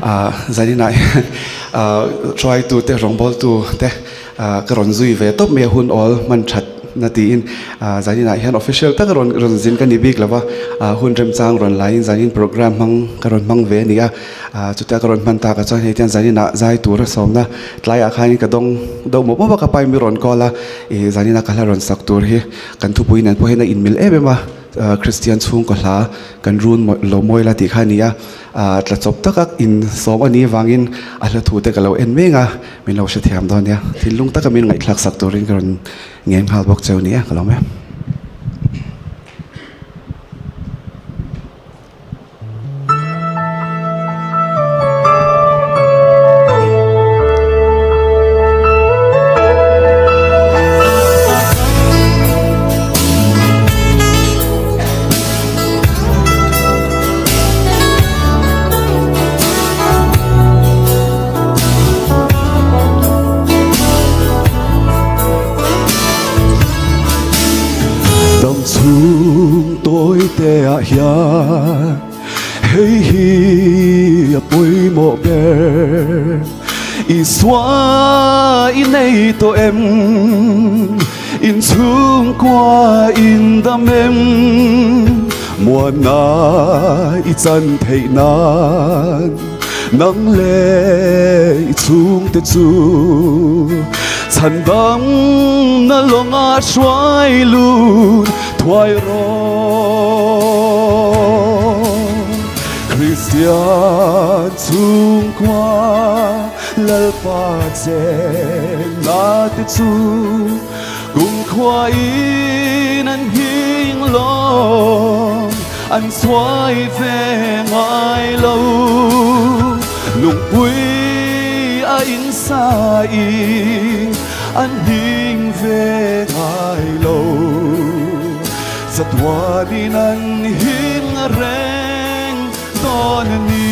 Zaninah hian hruaitute, rawngbawltute ka rawn zui ve tawp mai a, hun awl hman that na tiin zaninah hian official taka rawn rawn zin ka ni bik lo va, hun remchang rawn laiin zanin programme hmang ka rawn hmang ve a ni a, chutia ka rawn hman takah chuan hei tian zaninah zai tura sawmna tlaiah khanin ka dawng deuh mawp mawp a, ka pa in mi rawn call a, ih zanina ka hla rawn sak tur hi kan thupui nen pawh hian a inmil em em a. Kristian chhungkaw hla kan run lo mawi la tih kha a ni a, tla chawp taka insawm a nih avangin a hla thu te ka lo en mek a, min lo hrethiam dawn nia. Thinlung taka min ngaihthlak sak turin ka rawn ngen nghal bawk cheu nia ka lawm e. Damchhung tawi te ah hian hei hi a pawimawh ber. Isua i nei tawh em? Inchhungkua in dam em? Muanna i chan theih nan nang leh i chhungte chu chhan dang na lawnga hruai lut thuai rawh. Kristian chhungkua Lalpa chenna te chu kumkhua in an hing lawm an chhuai ve ngai lo. Lungpui a insa i an hing ve ngai lo. Chatuanin an hing reng dawn a ni.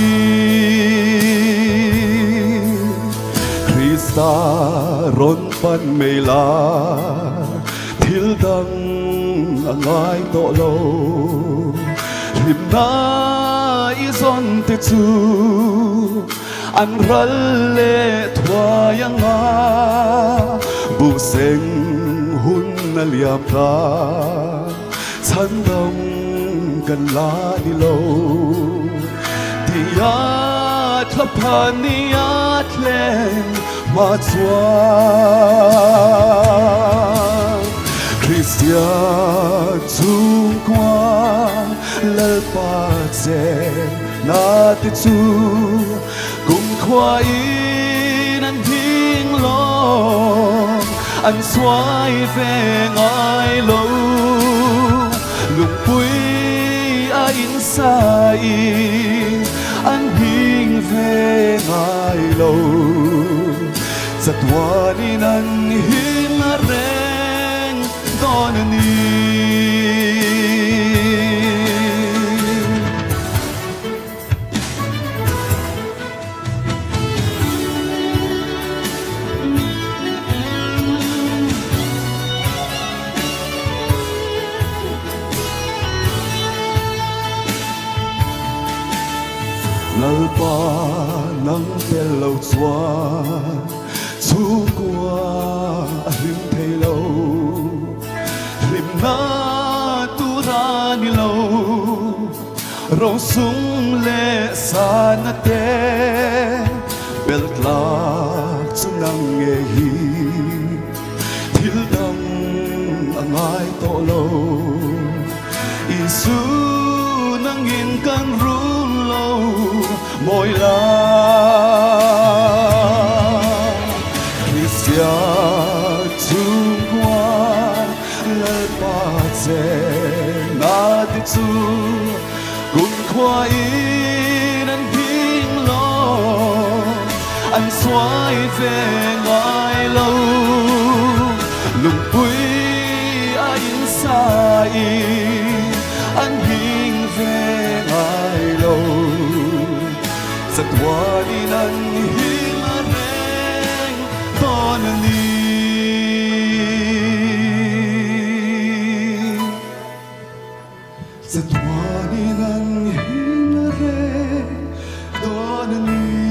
Krista rawn pan mai la, thil dang a ngai tawh lo. Hlimna i zawn te chu an ral leh thuai anga, buhseng hun a liam ta. Chhan dang kan la ni lo tia thlaphan ni a thleng hma chuan Kristian chhungkua Lalpa che na te chu kumkhua in an hing lawm an suai ve ngai lo lungpui a insa i an hing ve ngai lo chatuanin an hing reng dawn a ni. Lalpa nang tel lo chuan chhungkua a hlim thei lo, hlimna tur a ni lo. Rosung leh sana te bel tlak chu nang nge hi thil dang a ngai tawh lo. Isu nangin kan run lo mawi la. Kristian chhungkua Lalpa che na te chu kumkhua in an hing lo, an suai ve ngai lo. Lungpui a in sa i an hing ve ngai lo. Chatuan in an hing a reng dawn a ni. Chatuanin an him reng dawn a ni.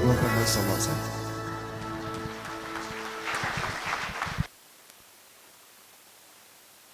Lalpan malsawm rawh se.